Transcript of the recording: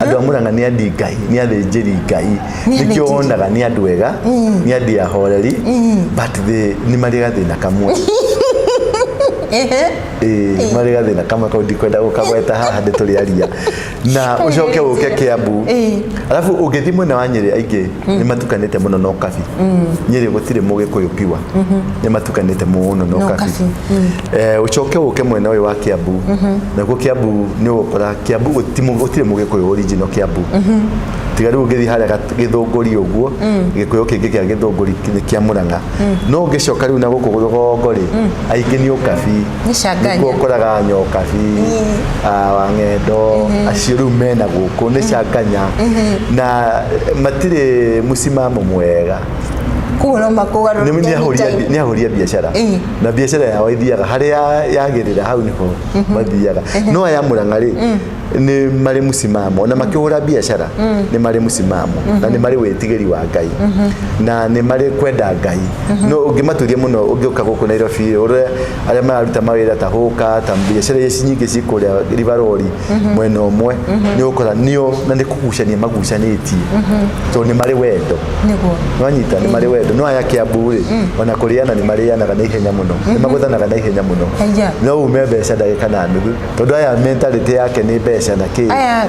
Andũ a Murang'a nĩ andi Ngai, nĩ athĩnjĩri Ngai. Nĩ Nĩkĩo athĩnjĩri. wonaga nĩ andũ ega, nĩ andũ ahoreri, but nĩ marĩ gathĩna kamwe. Ĩĩ, marĩ gathĩna kamwe kau ndikwenda gũkagweta haha ndĩ tũrĩ aria. Na ũcoke ũke Kiambu. Alafu ũngĩthiĩ mwena wa Nyĩrĩ, aingĩ nĩ matukanĩte mũno na ũkabi. Nyĩrĩ gũtirĩ mũgĩkũyũ piwa, nĩ matukanĩte mũno na Na ũkabi. ũkabi. Ũcoke ũke mwena ũyũ wa Kiambu. Nakuo Kiambu nĩ ũgũkora Kiambu gũtirĩ mũgĩkũyũ original Kiambu, tiga rĩu ũngĩthiĩ harĩa Gĩthũngũri ũguo, gĩkũyũ kĩngĩ kĩa Gĩthũngũri nĩ kĩa Mũrang'a. No ũngĩcoka rĩu na gũkũ rũgongo rĩ, aingĩ nĩ ũkabi. Nĩ canganya. Nĩkuo ũkoraga Nyokabi, Wang'endo, acio rĩu mena gũkũ nĩ canganya na matirĩ mũcimamo mwega. Koguo no makũgarũrũke. Nĩ nĩ ahũri a biacara. Na biacara yao ithiaga harĩa yagĩrĩra, hau nĩho mathiaga. No aya Mũrang'a rĩ, nĩ marĩ mũcimamo, na makĩhũra biacara nĩ marĩ mũcimamo, na nĩ marĩ wĩtigĩri wa Ngai, na nĩ marĩ kwenda Ngai. No ũngĩmaturia mũno, ũngĩũka gũkũ Nairobi, ũrĩa arĩa mararuta mawĩra ta hũka, ta biacara iria nyingĩ ci kũrĩa Rivarori mwena ũmwe, nĩ ũgũkora nĩo na nĩ kũgucania magucanĩtie, tondũ nĩ marĩ wendo. Nwanyita, nĩ marĩ wendo. No aya Kiambu rĩ, ona kũrĩana nĩ marĩanaga na ihenya mũno, nĩ magũthanaga na ihenya mũno. Haya. No ume mbeca ndagĩka na nuthu, tondũ aya mentality yake nĩ mbeca na kĩ. Aya.